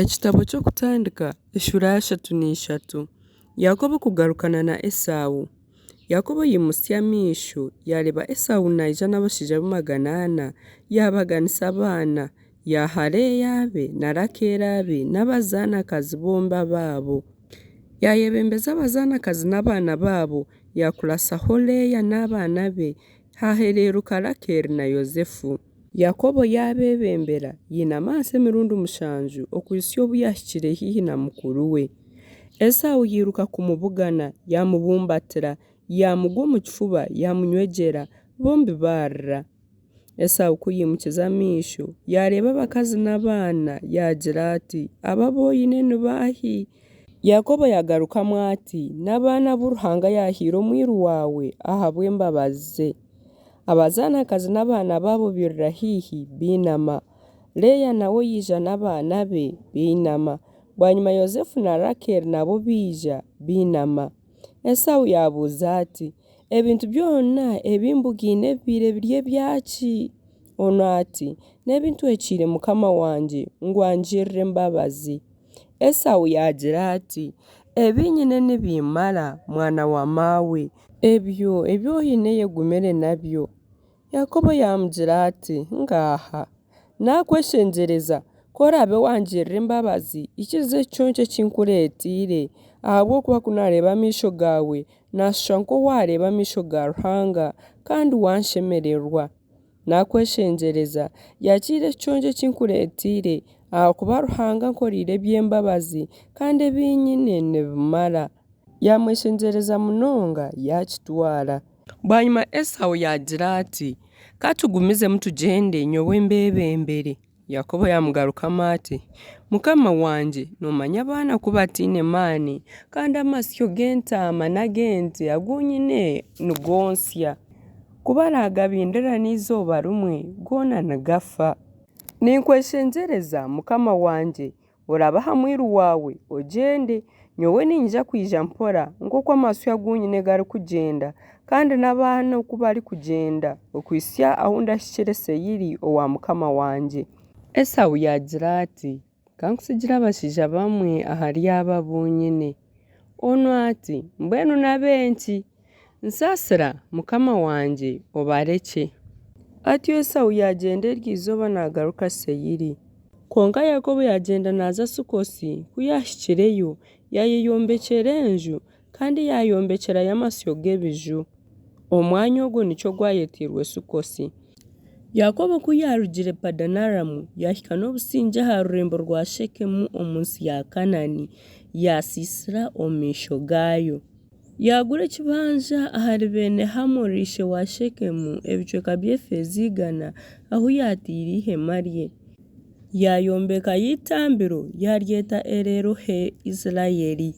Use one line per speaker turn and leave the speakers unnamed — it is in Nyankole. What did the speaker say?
Ekitabo ky'Okutandika eshuura ya 33 Yakobo kugarukana na Esau. Yakobo yaimutsya amaisho, yaareeba Esau naija n'abashaija be 400, yaabaganisa abaana, yaaha Leeya abe na Rakeeli abe n'abazaanakazi bombi abaabo. Yaayebembeza abazaanakazi n'abaana baabo, yaakuratsaho Leeya n'abaana be, hahereeruka Rakeeli na Yosefu. Yakobo yaabeebembera, yainama ahansi emirundi mushanju, okuhitsya obu yaahikire haihi na mukuru we. Esau yairuka kumubugana, yaamubumbatira, yaamugwa omu kifuba, yaamunywegyera, bombi baarira. Esau ku yaimukize amaisho, yaareeba abakazi n'abaana, yaagira ati, Aba abu oine ni baahi? Yakobo yaagarukamu ati, N'abaana abu Ruhanga yaahaire omwiru waawe ahabw'embabazi ze. Abazaanakazi n'abaana baabo bairira haihi, bainama. Leeya nawe yaija n'abaana be, bainama. Bwanyima Yosefu na Rakeeli nabo baija, bainama. Esau yaabuuza ati, Ebintu byona ebi mbugaine bibaire biri ebyaki? Onu ati, N'ebi ntwekyeire mukama wangye ngu angirire embabazi. Esau yaagira ati, Ebi nyine nibimmara, mwana wa maawe, ebyo ebi oine yegumire nabyo. Yakobo yaamugira ati, Ngaaha, naakweshengyereza, ku oraabe wangirira embabazi, ikiriza ekiconco eki nkureeteire, ahabw'okuba ku naareeba amaisho gaawe, naashusha nk'owaareeba amaisho ga Ruhanga, kandi wanshemererwa. Naakweshengyereza, yakiira ekiconco eki nkureeteire, ahakuba Ruhanga ankoreire eby'embabazi, kandi ebi nyine nibimmara. Yaamweshengyereza munonga, yaakitwara. Bwanyima Esau yaagira ati, Ka tugumizemu tugyende, nyowe mbeebembere. Yakobo yaamugarukamu ati, Mukama wangye, noomanya abaana ku bataine maani, kandi amasyo g'entaama n'ag'ente agu nyine nigontsya. Ku baraagabindirane eizooba rimwe, goona nigafa. Ninkweshengyereza, mukama wangye, orabe aha mwiru waawe, ogyende, nyowe niinyija kwija mpora, nk'oku amasyo agu nyine garikugyenda, kandi n'abaana oku barikugyenda, okuhitsya ahu ndahikire Seiri owa mukama wangye. Esau yaagira ati, Ka nkutsigire abashaija bamwe ahari aba abu nyine. Onu ati, Mbwenu n'ab'enki? Nsaasira, mukama wangye, obarekye. Atyo Esau yaagyenda eryo izooba naagaruka Seiri. Kwonka Yakobo yaagyenda naaza Sukosi, ku yaahikireyo, yaayeyombekyera enju, kandi yaayombekyerayo amasyo ge ebiju. Omwanya ogwo nikyo gwayeteirwe Sukosi. Yakobo ku yaarugire Padanaramu, yaahika n'obusingye aha rurembo rwa Shekemu omu nsi ya Kanaani, yaasiisira omu maisho gaayo. Yaagura ekibanja ahari beene Hamori ishe wa Shekemu ebicweka by'efeeza igana, ahu yaataire eihema rye. Yaayombekayo eitambiro, yaaryeta Elelohe-Israeli.